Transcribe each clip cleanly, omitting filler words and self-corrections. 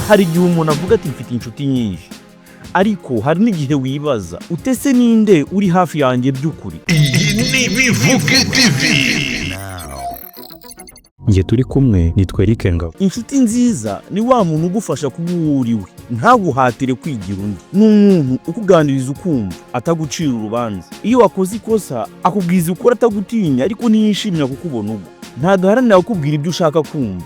Hari igihe umuntu avuga ati: "Mfite inshuti nyinshi," ariko hari n'igihe wibaza uti: "Ese ninde uri hafi yanjye by'ukuri?" Iyi ni Bivuge TV. Njye turi kumwe nitwa Eric Ngabo. Inshuti nziza ni wa muntu ugufasha kuba uwo uri we, ntaguhatire kwigira undi. Ni umuntu ukuganiriza ukumva, atagucira urubanza. Iyo wakoze ikosa akubwiza ukuri atagutinya, ariko ntiyishimira kukubona ubwo. Ntabwo aharanira kukubwira ibyo ushaka kumva,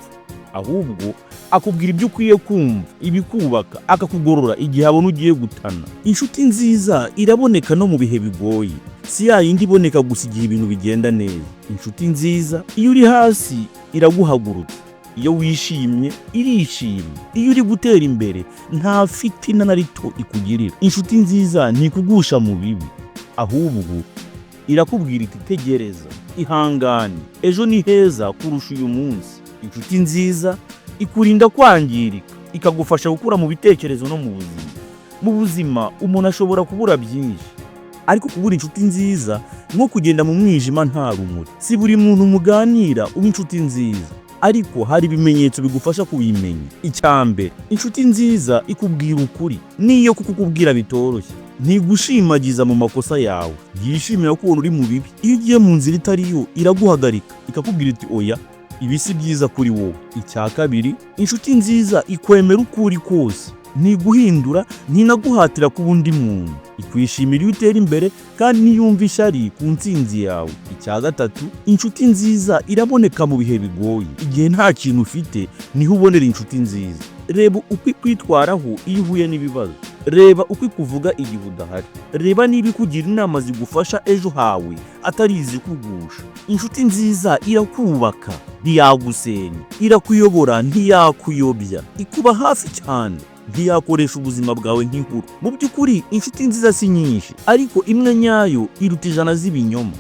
ahubwo akubwira ibyo ukwiye kumva, ibikubaka, akakugorora igihe abona ugiye gutana. Inshuti nziza iraboneka no mu bihe bigoye, si ya yindi iboneka gusa igihe ibintu bigenda neza. Inshuti nziza, iyo uri hasi iraguhagurutsa, iyo wishimye irishima, iyo uri gutera imbere nta fitina na rito ikugirira. Inshuti nziza ntikugusha mu bibi, ahubwo irakubwira iti: "Tegereza, ihangane, ejo ni heza kurusha uyu munsi." Inshuti nziza ikurinda kwangirika, ikagufasha gukura mu bitekerezo no mu buzima. Mu buzima umuntu ashobora kubura byinshi, ariko kubura inshuti nziza nko kugenda mu mwijima nta rumuri. Si buri muntu muganira uba inshuti nziza, ariko hari ibimenyetso bigufasha kubimenya. Icya mbere, inshuti nziza ikubwira ukuri n'iyo kukubwira bitoroshye. Ntigushimagiza mu makosa yawe, yishimira kubona uri mu bibi. Iyo ugiye mu nzira itari yo iraguhagarika, ikakubwira iti: "Oya, ibi si byiza kuri wowe." Icya kabiri, inshuti nziza ikwemera uko uri kose, ntiguhindura, ntinaguhatira kuba undi muntu. Ikwishimira iyo utera imbere kandi ntiyumva ishyari ku ntsinzi yawe. Icya gatatu, inshuti nziza iraboneka mu bihe bigoye. Igihe nta kintu ufite niho ubonera inshuti nziza. Reba uko ikwitwaraho iyo uhuye n'ibibazo, reba uko ikuvuga igihe udahari, reba niba ikugira inama zigufasha ejo hawe, atari izikugusha. Inshuti nziza irakubaka, ntiyagusenya; irakuyobora, ntiyakuyobya; ikuba hafi cyane, ntiyakoresha ubuzima bwawe nk'inkuru. Mu by'ukuri, inshuti nziza si nyinshi, ariko imwe nyayo iruta 100 z'ibinyoma.